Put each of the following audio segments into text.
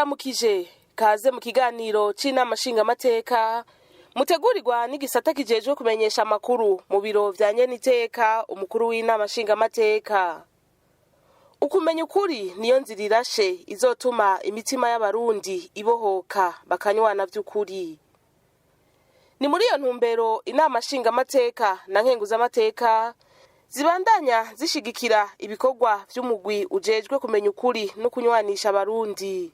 Ndabaramukije. Kaze mu kiganiro c'inama nshingamateka mutegurirwa n'igisata kijejwe kumenyesha amakuru mu biro vya nyeniteka umukuru w'inama nshingamateka. Ukumenya ukuri niyo nzira irashe izotuma imitima y'Abarundi ibohoka, bakanywana vy'ukuri. Ni muri iyo ntumbero inama nshingamateka na nkenguzamateka zibandanya zishigikira ibikorwa vy'umugwi ujejwe kumenya ukuri no kunywanisha Abarundi.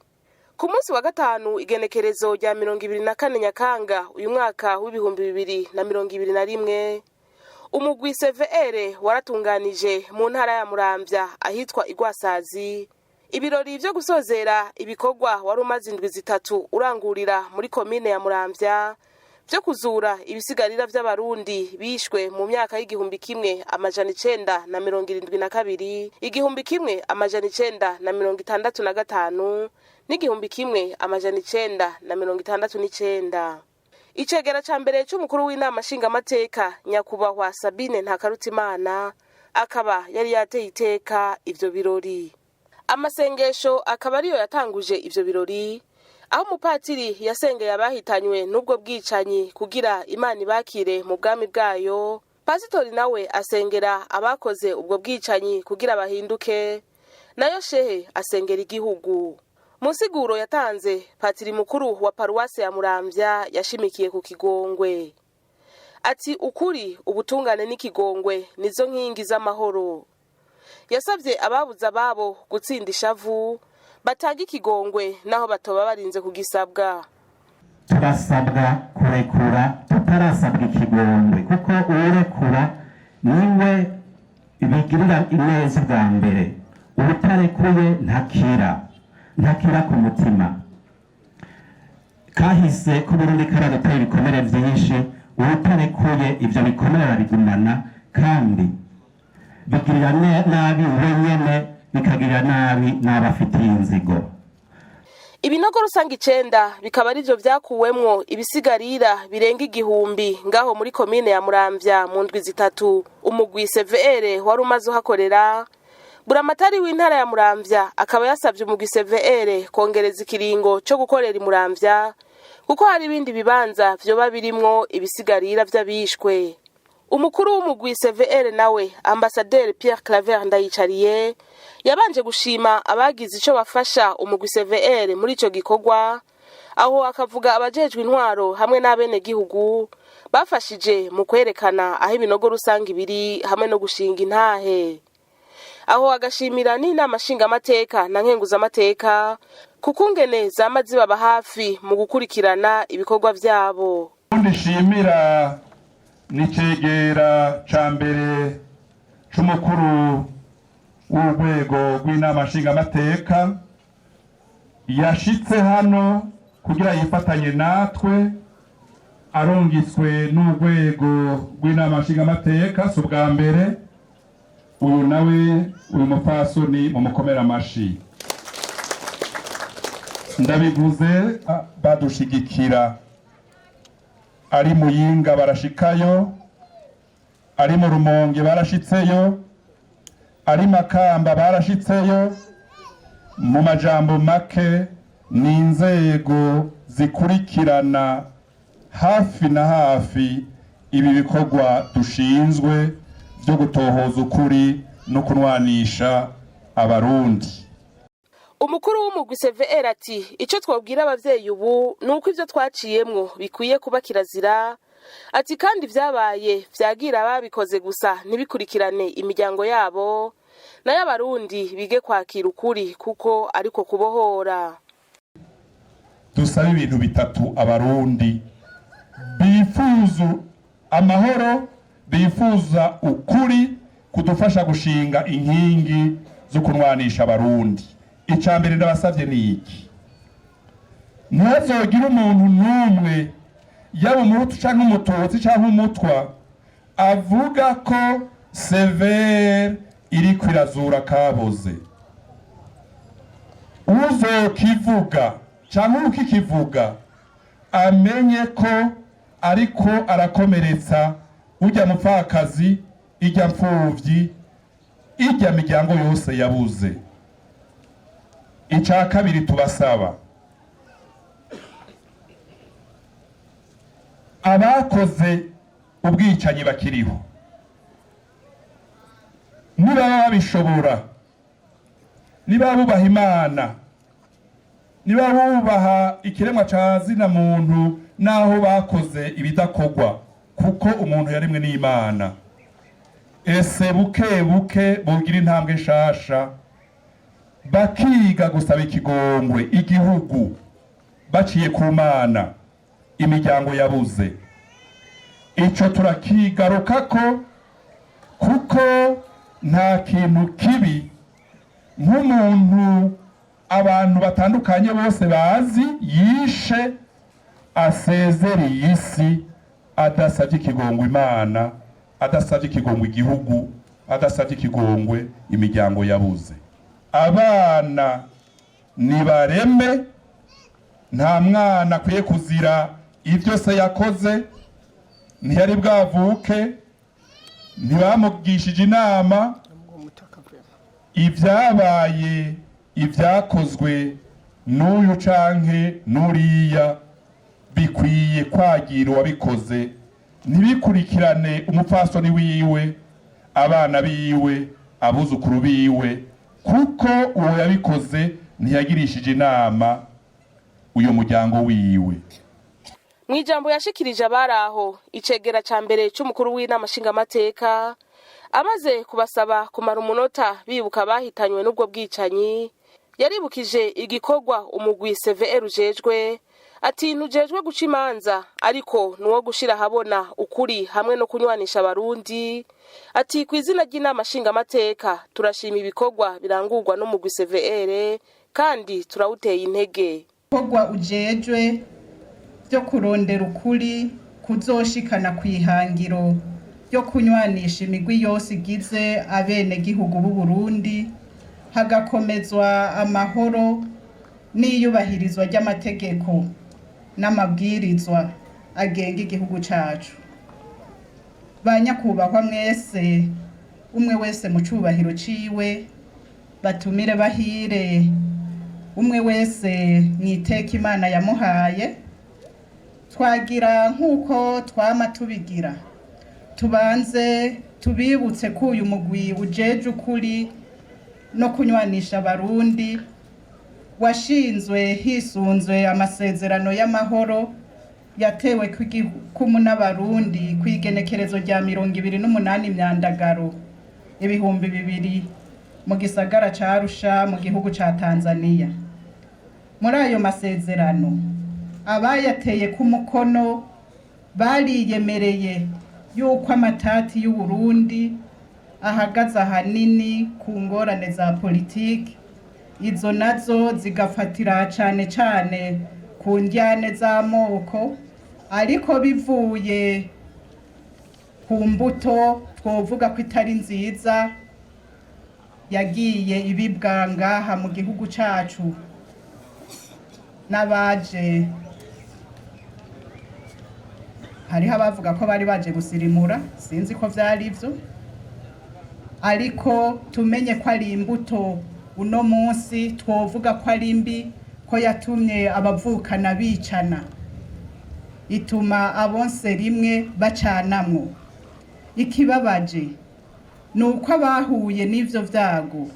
Ku munsi wa gatanu, igenekerezo rya 24 Nyakanga uyu mwaka w'2021, umugwi CVR waratunganije mu ntara ya Muramvya, ahitwa Igwasazi, ibirori vyo gusozera ibikorwa wari umaze indwi 3 urangurira muri komine ya Muramvya, vyo kuzura ibisigarira vy'Abarundi bishwe mu myaka y'1972, 1965 n'1969. Icegera ca mbere c'umukuru w'inama nshingamateka, nyakubahwa Sabine Ntakarutimana, akaba yari yateye iteka ivyo birori. Amasengesho akaba ariyo yatanguje ivyo birori, aho umupatiri yasengeye abahitanywe n'ubwo bwicanyi kugira Imana ibakire mu bwami bwayo. Pasitori nawe asengera abakoze ubwo bwicanyi kugira bahinduke, nayo shehe asengera igihugu. Mu nsiguro yatanze, patiri mukuru wa paruwasi ya Muramvya yashimikiye ku kigongwe. Ati: "Ukuri, ubutungane n'ikigongwe nizo nkingi z'amahoro." Yasabye ababuze ababo gutsinda ishavu, batanga ikigongwe naho batoba barinze kugisabwa. Turasabwa kurekura tutarasabwa ikigongwe, kuko uwurekura niwe bigirira ineza bwa mbere. Uwutarekuye ntakira, ntakira ku mutima. Kahise k'Uburundi karaduteye ibikomere vyinshi. Uwutarekuye, ivyo bikomere arabigumana, kandi bigirira nabi we nyene, bikagirira nabi n'abafitiye inzigo. Ibinogo rusange 9 bikaba arivyo vyakuwemwo ibisigarira birenga 1000 ngaho muri komine ya Muramvya mu ndwi 3 umugwi CVR wari umaze uhakorera. Buramatari w'intara ya Muramvya akaba yasavye umugwi CVR kongereza ikiringo co gukorera iMuramvya, kuko hari ibindi bibanza vyoba birimwo ibisigarira vy'abishwe. Umukuru w'umugwi CVR nawe, ambasaderi Pierre Claver Ndayicariye, yabanje gushima abagize ico bafasha umugwi CVR muri ico gikorwa. Aho akavuga abajejwe intwaro hamwe n'abenegihugu bafashije mu kwerekana aho ibinogo rusange biri hamwe no gushinga intahe. Aho agashimira n'inama nshingamateka na nkenguzamateka kukungene zama zibaba hafi mu gukurikirana ibikorwa vyabo. Ubundi nshimira ni icegera ca mbere c'umukuru w'urwego rw'inama nshingamateka yashitse hano kugira yifatanye natwe, arungitswe n'urwego rw'inama nshingamateka. Si ubwa mbere. Uyu nawe, uyu mupfasoni, mumukomere amashi. Ndabivuze, badushigikira ari Muyinga barashikayo, ari mu Rumonge barashitseyo, ari Makamba barashitseyo. Mu majambo make, ni inzego zikurikirana hafi na hafi ibi bikorwa dushinzwe byo gutohoza ukuri no kunwanisha Abarundi. Umukuru w'umugwi CVR ati: "Ico twobwira abavyeyi ubu ni uko ivyo twaciyemwo bikwiye kuba kirazira." Ati kandi vyabaye vyagira ababikoze gusa, ntibikurikirane imiryango yabo. Nayo Abarundi bige kwakira ukuri, kuko ariko kubohora. Dusaba ibintu bitatu Abarundi bifuza amahoro, bifuza ukuri kudufasha gushinga inkingi zo kunwanisha Abarundi. Icya mbere ndabasabye ni iki: ntihazogire umuntu n'umwe, yaba Umuhutu cyangwa Umututsi cyangwa Umutwa, avuga ko CVR iriko irazura kaboze. Uzokivuga cyangwa ukikivuga amenye ko ariko arakomeretsa ujya mupfakazi, ijya mfuvyi, ijya miryango yose yabuze. Icya kabiri tubasaba Abakoze ubwicanyi bakiriho, nibaba babishobora, niba bubaha Imana, niba bubaha ikiremwa ca zina muntu, naho bakoze ibidakorwa, kuko umuntu yaremwe n'Imana, ese buke buke bogira intambwe nshasha, bakiga gusaba ikigongwe igihugu baciye ku Mana, imiryango yabuze. Ico turakigarukako, kuko nta kintu kibi nk'umuntu abantu batandukanye bose bazi yishe asezereye isi adasabye ikigongwe Imana, adasabye ikigongwe igihugu, adasabye ikigongwe imiryango yabuze. Abana nibareme, nta mwana akwiye kuzira ibyo se yakoze. Ntiyari bwavuke, ntibamugishije inama. Ibyabaye, ibyakozwe n'uyu canke n'uriya, bikwiye kwagira uwabikoze, ntibikurikirane umupfasoni wiwe, abana biwe, abuzukuru biwe, kuko uwo yabikoze ntiyagirishije inama uyu muryango wiwe. Mu ijambo yashikirije abari aho, icegera ca mbere c'umukuru w'inama nshingamateka amaze kubasaba kumara umunota bibuka abahitanywe n'ubwo bwicanyi, yaribukije igikorwa umugwi CVR ujejwe, ati: "Ntujejwe guca imanza, ariko nuwo gushira ahabona ukuri hamwe no kunywanisha Abarundi." Ati: "Ku izina ry'inama nshingamateka, turashima ibikorwa birangurwa n'umugwi CVR kandi turawuteye intege." Ibikorwa ujejwe byo kurondera ukuri kuzoshikana ku ihangiro ryo kunywanisha imigwi yose igize abenegihugu b'u Burundi, hagakomezwa amahoro n'iyubahirizwa ry'amategeko n'amabwirizwa agenga igihugu cacu. Ba nyakubahwa mwese, umwe wese mu cubahiro ciwe, batumire bahire, umwe wese mwiteka Imana yamuhaye, twagira nk'uko twama tubigira, tubanze tubibutse ko uyu mugwi ujeje ukuri no kunywanisha Abarundi washinzwe hisunzwe amasezerano y'amahoro yatewe kumu n'Abarundi ku igenekerezo rya 28 Myandagaro 2000 mu gisagara ca Arusha mu gihugu ca Tanzania. Muri ayo masezerano, abayateye ku mukono bariyemereye yuko amatati y'Uburundi ahagaze ahanini ku ngorane za politiki, izo nazo zigafatira cane cane ku njyane z'amoko, ariko bivuye ku mbuto twovuga ko itari nziza yagiye ibibwa ngaha mu gihugu cacu n'abaje. Hariho abavuga ko bari baje gusirimura, sinzi ko vyari ivyo, ariko tumenye ko ari imbuto uno munsi twovuga ko ari mbi, ko yatumye abavukana bicana, ituma abonse rimwe bacanamwo. Ikibabaje ni uko abahuye n'ivyo vyago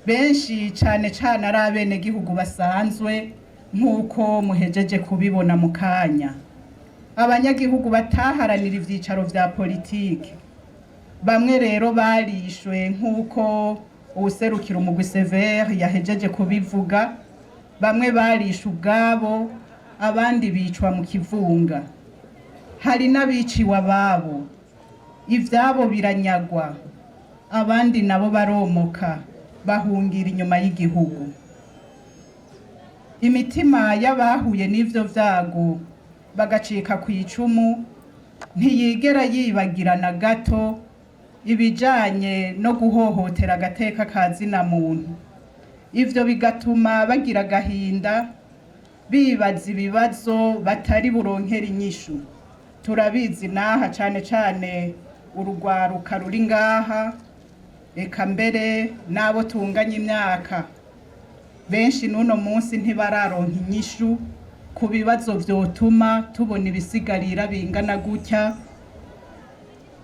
benshi cane cane ari abenegihugu basanzwe, nk'uko muhejeje kubibona mu kanya, abanyagihugu bataharanira ivyicaro vya politike. Bamwe rero barishwe, nk'uko uwuserukira umugwi CVR yahejeje kubivuga. Bamwe barishe ubwabo, abandi bicwa mu kivunga, hari n'abiciwe ababo, ivyabo biranyagwa, abandi nabo baromoka bahungira inyuma y'igihugu. Imitima y'abahuye n'ivyo vyago bagacika ku icumu ntiyigera yibagira na gato ibijanye no guhohotera agateka ka zina muntu. Ivyo bigatuma bagira agahinda, bibaza ibibazo batari buronkera inyishu. Turabizi n'aha, cane cane urugwaruka ruri ngaha, eka mbere n'abo tunganya imyaka, benshi n'uno munsi ntibararonka inyishu. Ku bibazo vyotuma tubona ibisigarira bingana gutya,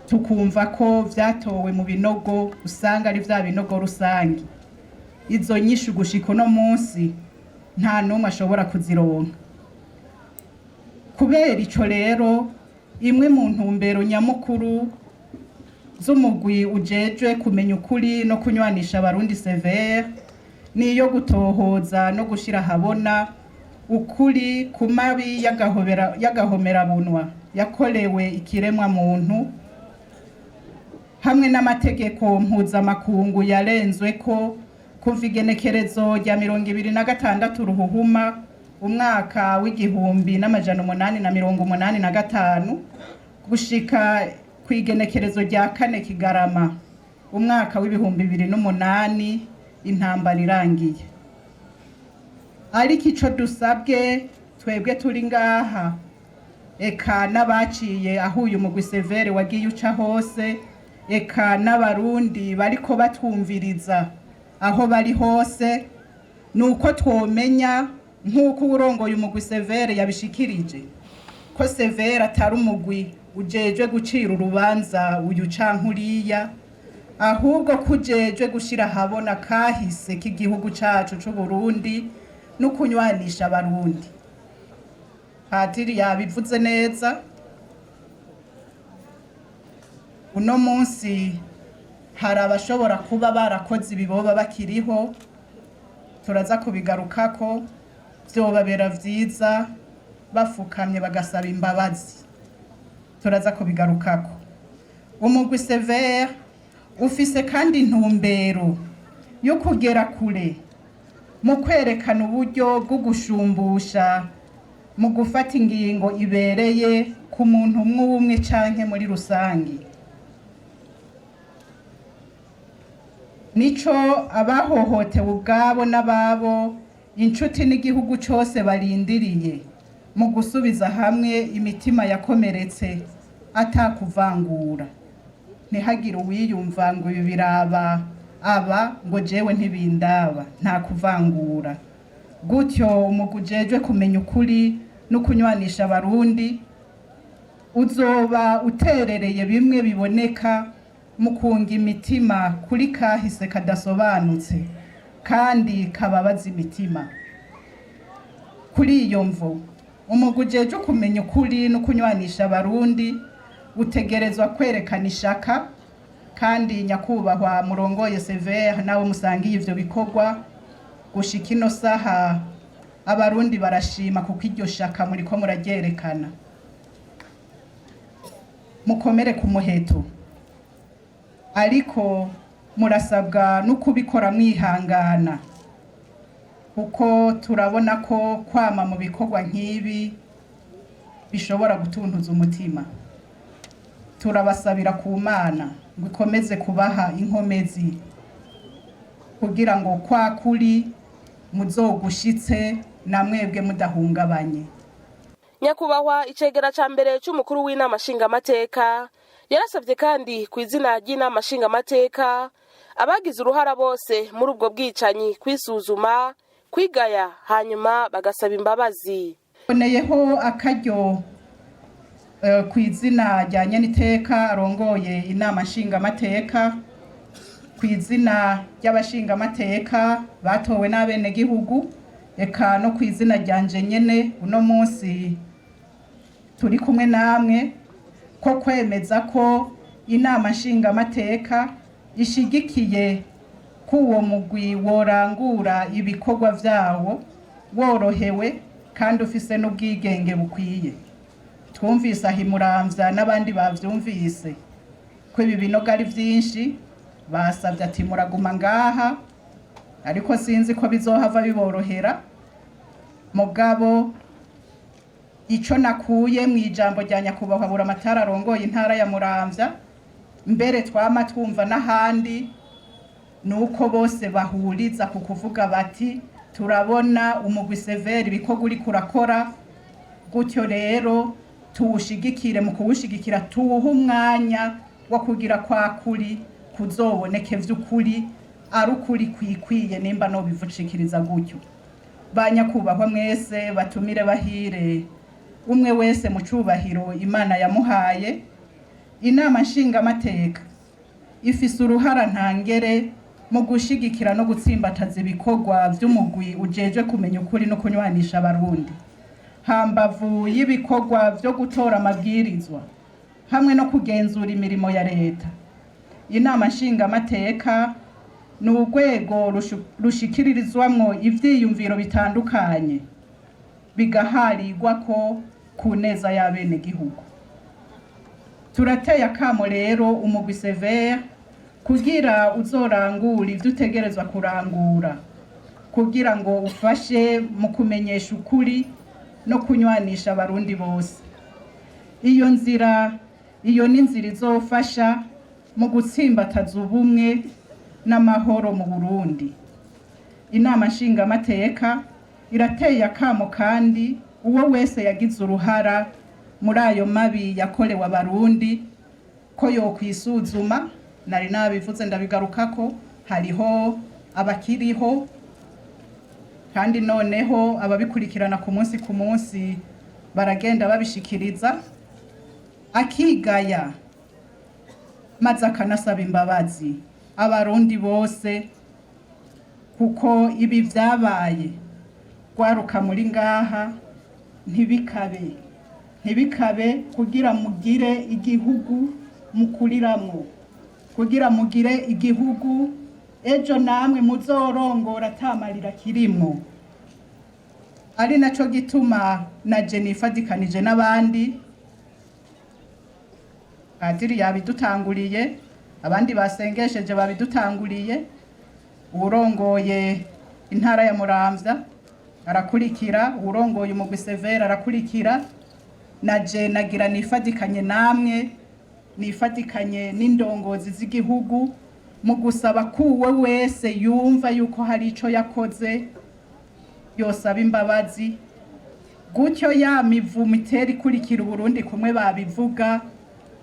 tukumva ko vyatowe mu binogo, usanga ari vya binogo rusangi. Izo nyishu gushika uno munsi nta n'umwe ashobora kuzironka. Kubera ico rero, imwe mu ntumbero nyamukuru z'umugwi ujejwe kumenya ukuri no kunywanisha Abarundi, CVR, ni iyo gutohoza no gushira ahabona ukuri ku mabi y'agahomerabunwa yakorewe ikiremwa muntu, hamwe n'amategeko mpuzamakungu yarenzwe ko kuva igenekerezo rya 26 Ruhuhuma umwaka w'1885 gushika ku igenekerezo rya 4 Kigarama umwaka w'2008, intambara irangiye. Ariko ico dusabwe twebwe turi ngaha, eka n'abaciye aho uyu mugwi CVR wagiye uca hose, eka n'Abarundi bariko batwumviriza aho bari hose, ni uko twomenya, nk'uko uwurongoye umugwi CVR yabishikirije, ko CVR atari umugwi ujejwe gucira urubanza uyu canke uriya, ahubwo ko ujejwe gushira ahabona kahise k'igihugu cacu c'Uburundi no kunywanisha Abarundi. Padiri yabivuze neza. Uno munsi hari abashobora kuba barakoze ibiboba bakiriho, turaza kubigarukako. Vyobabera vyiza bafukamye bagasaba imbabazi, turaza kubigarukako. Umugwi CVR ufise kandi intumbero yo kugera kure mu kwerekana uburyo bwo gushumbusha mu gufata ingingo ibereye ku muntu umwe umwe canke muri rusangi. Nico abahohotewe ubwabo n'ababo, inshuti n'igihugu cose barindiriye mu gusubiza hamwe imitima yakomeretse atakuvangura. Ntihagire uwiyumva ngo ibi biraba aba, ngo jewe ntibindaba, nta kuvangura. Gutyo umugwi ujejwe kumenya ukuri no kunywanisha Abarundi uzoba uterereye bimwe biboneka mu kunga imitima kuri kahise kadasobanutse kandi kababaza imitima. Kuri iyo mvo, umugwi ujejwe kumenya ukuri no kunywanisha Abarundi utegerezwa kwerekana ishaka. Kandi nyakubahwa murongoye CVR, nawe musangiye ivyo bikorwa, gushika ino saha Abarundi barashima, kuko iryo shaka muriko muraryerekana. Mukomere ku muheto, ariko murasabwa no kubikora mwihangana, kuko turabona ko kwama mu bikorwa nk'ibi bishobora gutuntuza umutima. Turabasabira ku Mana ngo ikomeze kubaha inkomezi kugira ngo kwa kuri muzogushitse na mwebwe mudahungabanye. Nyakubahwa icegera ca mbere c'umukuru w'inama nshingamateka yarasavye kandi ku izina ry'inama nshingamateka abagize uruhara bose muri ubwo bwicanyi kwisuzuma, kwigaya, hanyuma bagasaba imbabazi. Boneyeho akaryo ku izina rya nyeniteka arongoye inama nshingamateka, ku izina ry'abashingamateka batowe n'abenegihugu, eka no ku izina ryanje nyene uno munsi turi kumwe namwe, ko kwemeza ko inama nshingamateka ishigikiye ko uwo mugwi worangura ibikorwa vyawo worohewe kandi ufise n'ubwigenge bukwiye. Twumvise aho imuramvya n'abandi bavyumvise ko ibi binogo ari vyinshi, basavye ati muraguma ngaha, ariko sinzi ko bizohava biborohera. Mugabo ico nakuye mu ijambo rya nyakubahwa Buramatari arongoye intara ya Muramvya, mbere twama twumva n'ahandi, nuko bose bahuriza ku kuvuga bati turabona umugwi CVR ibikorwa uriko urakora, gutyo rero tuwushigikire. Mu kuwushigikira tuwuhe umwanya wo kugira kwa kuri kuzoboneke vy'ukuri, ari ukuri kwikwiye, nimba no bivucikiriza gutyo. Ba nyakubahwa mwese, batumire bahire, umwe wese mu cubahiro Imana yamuhaye, Inama Nshingamateka ifise uruhara ntangere mu gushigikira no gutsimbataza ibikorwa vy'umugwi ujejwe kumenya ukuri no kunywanisha Abarundi. Hambavu y'ibikorwa vyo gutora amabwirizwa hamwe no kugenzura imirimo ya leta, Inama Nshingamateka ni urwego rushikiririzwamwo ivyiyumviro bitandukanye, bigaharirwako ku neza y'abenegihugu. Turateye akamo rero umugwi CVR kugira uzorangure ivyo utegerezwa kurangura, kugira ngo ufashe mu kumenyesha ukuri no kunywanisha Abarundi bose. Iyo nzira, iyo ni inzira izofasha mu gutsimbataza ubumwe n'amahoro mu Burundi. Inama Nshingamateka irateye akamo kandi uwo wese yagize uruhara muri ayo mabi yakorewe Abarundi ko yokwisuzuma. Nari nabivuze, ndabigarukako, hariho abakiriho, kandi noneho ababikurikirana ku munsi ku munsi baragenda babishikiriza, akigaya maze akanasaba imbabazi Abarundi bose, kuko ibi vyabaye rwaruka muri ngaha ntibikabe, ntibikabe, kugira mugire igihugu mukuriramwo, kugira mugire igihugu ejo namwe muzorongora atamarira kirimwo. Ari naco gituma na je nifadikanije n'abandi, padiri yabidutanguriye, abandi basengesheje babidutanguriye, uwurongoye intara ya Muramvya arakurikira, uwurongoye umugwi CVR arakurikira. Na je nagira nifadikanye namwe, nifatikanye n'indongozi z'igihugu mu gusaba ko uwo wese yumva yuko hari ico yakoze yosaba imbabazi, gutyo ya mivumo itera ikurikira Uburundi kumwe babivuga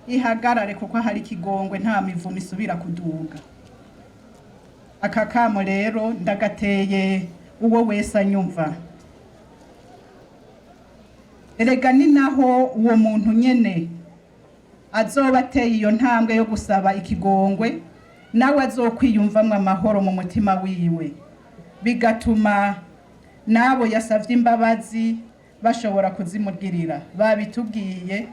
ihagarare, kuko hari ikigongwe, nta mivumo isubira kuduga. Aka kamo rero ndagateye uwo wese anyumva. Erega ni naho uwo muntu nyene azoba ateye iyo ntambwe yo gusaba ikigongwe, nawe azokwiyumvamwo amahoro mu mutima wiwe, bigatuma n'abo yasavye imbabazi bashobora kuzimugirira. Babitubwiye,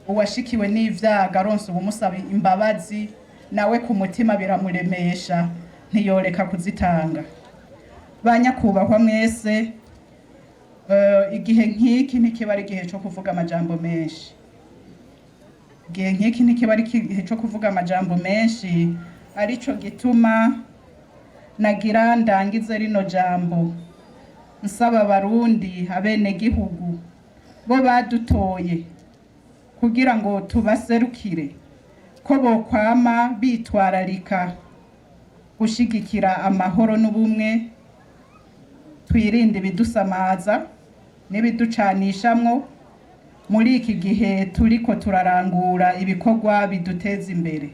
uwashikiwe n'ivyago aronse ubumusaba imbabazi, nawe ku mutima biramuremesha, ntiyoreka kuzitanga. Ba nyakubahwa mwese, igihe nk'iki ntikiba ari igihe co kuvuga amajambo menshi. Igihe nk'iki ntikiba ari igihe co kuvuga amajambo menshi, arico gituma nagira ndangize rino jambo nsaba Abarundi, abenegihugu bo badutoye kugira ngo tubaserukire, ko bokwama bitwararika gushigikira amahoro n'ubumwe, twirinde ibidusamaza n'ibiducanishamwo muri iki gihe turiko turarangura ibikorwa biduteza imbere.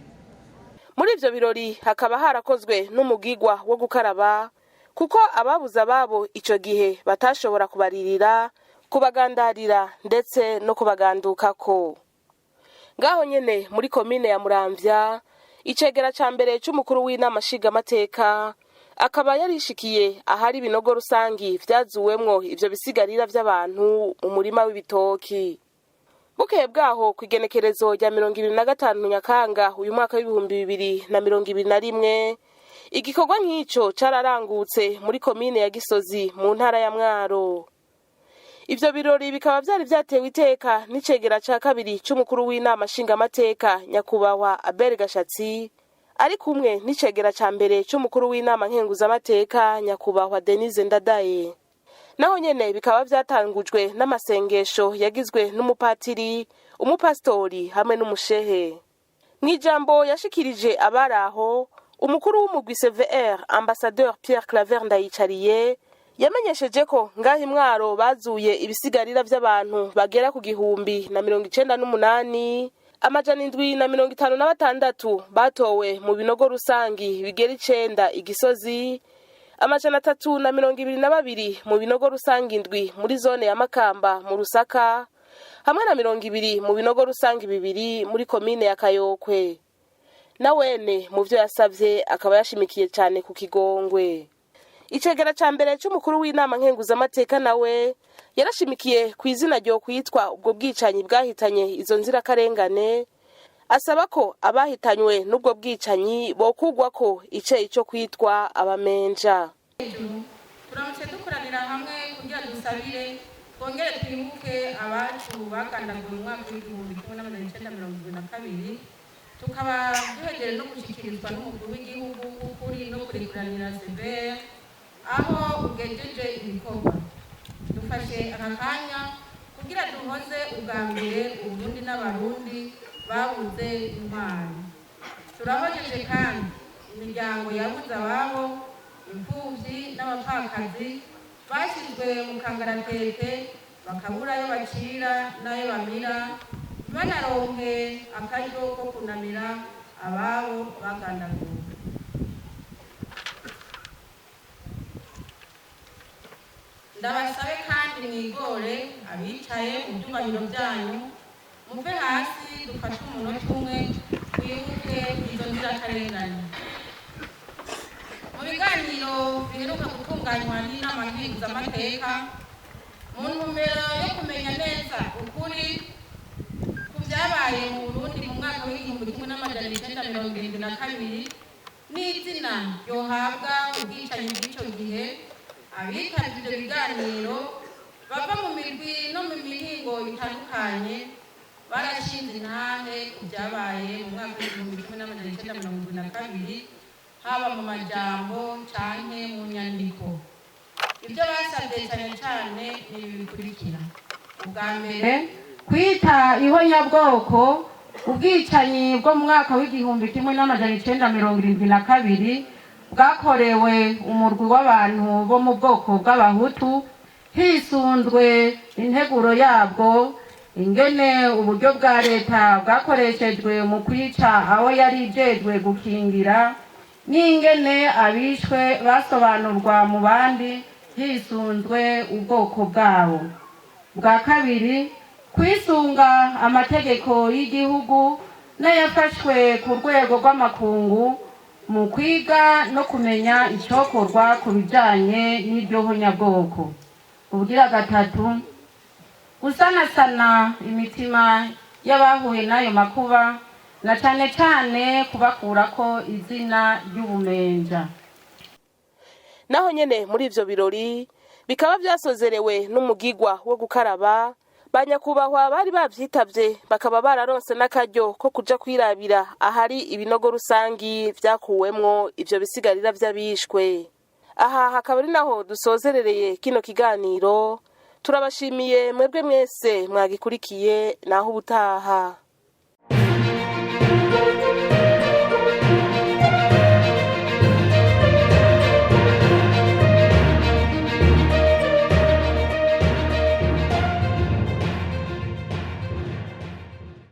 Muri ivyo birori hakaba harakozwe n'umugigwa wo gukaraba, kuko ababuze ababo ico gihe batashobora kubaririra, kubagandarira ndetse no kubagandukako. Ngaho nyene muri komine ya Muramvya, icegera ca mbere c'umukuru w'Inama Nshingamateka akaba yarishikiye ahari ibinogo rusangi vyazuwemwo ivyo bisigarira vy'abantu mu murima w'ibitoki. Bukeye bwaho, ku igenekerezo rya 25 Nyakanga uyu mwaka w'2021, igikorwa nk'ico cararangutse muri komine ya Gisozi mu ntara ya Mwaro. Ivyo birori bikaba vyari vyatewe iteka n'icegera ca kabiri c'umukuru w'Inama Nshingamateka, nyakubahwa Abel Gashatsi, ari kumwe n'icegera ca mbere c'umukuru w'Inama Nkenguzamateka, nyakubahwa Denise Ndadaye. Naho nyene bikaba vyatangujwe n'amasengesho yagizwe n'umupatiri, umupasitori hamwe n'umushehe. Mw'ijambo yashikirije abari aho, umukuru w'umugwi CVR, ambassadeur Pierre Claver Ndayicariye, yamenyesheje ko ngaho Imwaro bazuye ibisigarira vy'abantu bagera ku 1098,756 batowe mu binogo rusangi bigera icenda igisozi. 322 mu binogo rusange indwi muri zone ya Makamba mu Rusaka, hamwe na 20 mu binogo rusange bibiri muri komine ya Kayokwe. Na wene mu vyo yasavye akaba yashimikiye cane ku kigongwe. Icegera ca mbere c'umukuru w'inama nkenguzamateka nawe yarashimikiye ku izina ryo kwitwa ubwo bwicanyi bwahitanye izo nzirakarengane, asaba ko abahitanywe n'ubwo bwicanyi bokugwa ko iceyi co kwitwa abamenja. Turamutse dukoranira hamwe kugira dusabire, twongere twibuke abacu bagandaguwe mu mwaka w'1972, tukaba duhegereje no gushikirizwa n'umukuru w'igihugu ukuri no kurekuranira CVR aho ugejeje ibikorwa. Dufashe aka kanya kugira duhoze ubwa mbere Uburundi n'Abarundi babuze intwari. Turahojeje kandi imiryango yabuze ababo, imfuvyi n'abapfakazi bashyizwe mu kangaratete, bakabura ayo bacira n'ayo bamira, ntibanaronke akaryo ko kunamira ababo bagandaguwe. Ndabasabe kandi mwigore abicaye mu byubahiro byanyu, muve hasi dufate umunota umwe twibuke izo nzirakarengane. Mu biganiro biheruka gutunganywa n'inama nkenguzamateka mu ntumbero yo kumenya neza ukuri ku byabaye mu Burundi mu mwaka w'1972 n'izina ryohabwa ubwicanyi bw'ico gihe, abitabye ivyo biganiro bava mu mirwi no mu mihingo itandukanye barashinze intahe ku byabaye mu mwaka w'1972, haba mu majambo canke mu nyandiko. Ibyo basabye cane cane ni ibi bikurikira: ubwa mbere, kwita ihonyabwoko ubwicanyi bwo mu mwaka w'1972 bwakorewe umurwi w'abantu bo mu bwoko bw'Abahutu, hisunzwe integuro yabwo, ingene uburyo bwa leta bwakoreshejwe mu kwica abo yari ijejwe gukingira, n'ingene abishwe basobanurwa mu bandi hisunzwe ubwoko bwabo. Bwa kabiri, kwisunga amategeko y'igihugu n'ayafashwe ku rwego rw'amakungu mu kwiga no kumenya icokorwa ku bijanye n'iryo honyabwoko. Ubugira gatatu, gusanasana imitima y'abahuye n'ayo makuba, na cane cane kubakurako izina ry'ubumenja. Naho nyene muri ivyo birori bikaba vyasozerewe n'umugigwa wo gukaraba, banyakubahwa bari bavyitavye bakaba bararonse n'akaryo ko kuja kwirabira ahari ibinogo rusangi vyakuwemwo ivyo bisigarira vy'abishwe. Aha hakaba ari naho dusozerereye kino kiganiro. Turabashimiye mwebwe mwese mwagikurikiye, naho ubutaha.